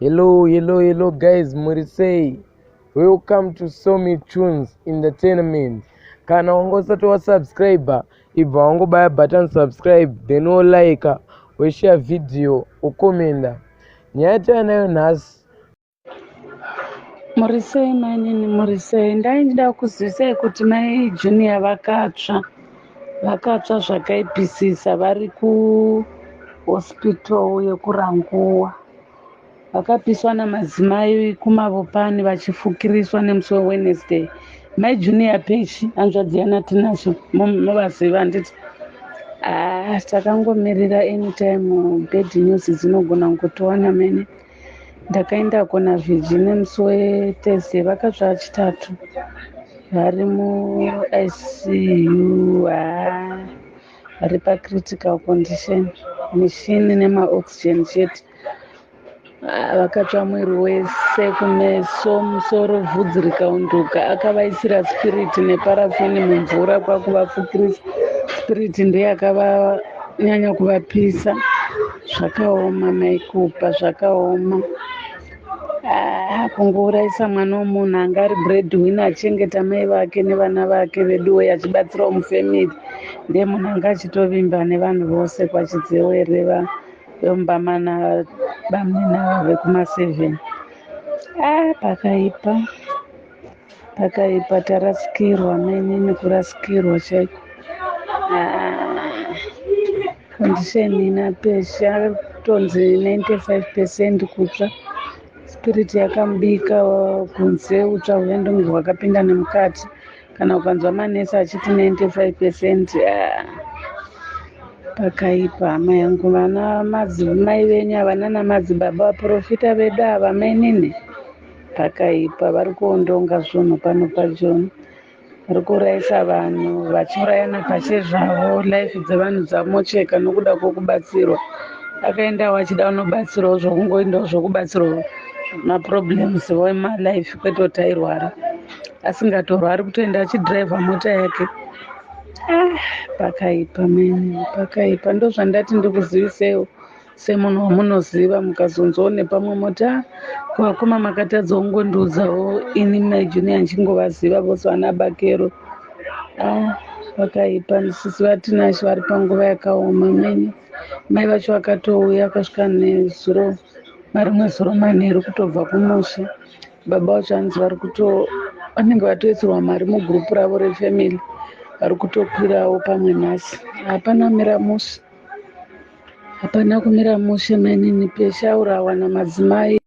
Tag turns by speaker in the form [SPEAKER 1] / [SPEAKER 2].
[SPEAKER 1] Hello, hello, hello guys, muri sei? Welcome to Somi Tunes Entertainment. Kana wanga usati wasubscriber, ibva wangobaya button subscribe, then wolike, woshare video, wokomenda. Nyaya yatinayo nhasi.
[SPEAKER 2] Muri sei mainini, muri sei? Ndaida kuzivisai kuti mai Junior vakatsva. Vakatsva zvakaipisisa vari kuhospital yekuRanguwa. Vakapiswa namadzimai kuMavopani vachifukiriswa nemusi weWednesday. Mai Junior Peshi, hanzvadzi yaNaTinashe, muvaziva handiti? Ah, takangomirira anytime bad news dzinogona kungotiwana mene. Ndakaendako naVirgi nemusi weThursday, vakatsva Chitatu. Vari muICU, haa, vari pacritical condition. Mishini nemaoxygen chete. Ah, vakatsva mwiri wese, kumeso, musoro, bvudzi rikaunduka. Akavaisira spirit neparafini mumvura kwakuvafukirisa. Spirit ndiyo yakavanyanya kuvapisa. Zvakaoma maikupa, zvakaoma. Ah, kungourayisa mwana womunhu anga ari breadwinner achengeta mai vake nevana vake veduwe achibatsirawo mufamily. Ndiye munhu anga achitovimba nevanhu vose kwaChidzewere vemumba mana bamnini vekuma7. Ah, pakaipa. Pakaipa, tarasikirwa mainini, kurasikirwa chaiko. Ah, condition ina Peshi akatonzi 95% kutsva. Spirit yakamubika kunze, utsva huya hwakapinda nemukati. Kana ukanzwa manesi achiti 95%, ah, pakaipa hama yangu. Vana madzimai venyu ava nana madzibaba vaprofita vedu ava mainini, pakaipa. Vari kuondonga zvinhu pano pachona, vari kuurayisa vanhu vachiurayana pachezvavo. Life dzevanhu dzamocheka nokuda kwokubatsirwa. Akaendawo achida kunobatsirawo, zvokungoendawo zvokubatsirwa maproblems emalife, kwete kuti airwara. Asingatorwari, kutoenda achidhiraivha mota yake. Ah, pakaipa mene, pakaipa. Ndozvandati ndikuziviseiwo semunhu wamunoziva. Mukazonzwawo nepamwe moti, "Ah, kuvakoma makatadza kungondiudzawo ini mai Junior ndichingovaziva vose vana Bakero." Ah, pakaipa. Sisi vaTinashe vari panguva yakaoma mene. Mai vacho vakatouya, vakasvika nezuro, marimwe zuro manheru kutobva kumusha. Baba vacho hanzi vari kuto vanenge vatoisirwa mari mugurupu ravo refamily, vari kutokwirawo pamwe nhasi. Hapana mira mushe, hapana kumira mushe mainini. Peshaurawa namadzimai.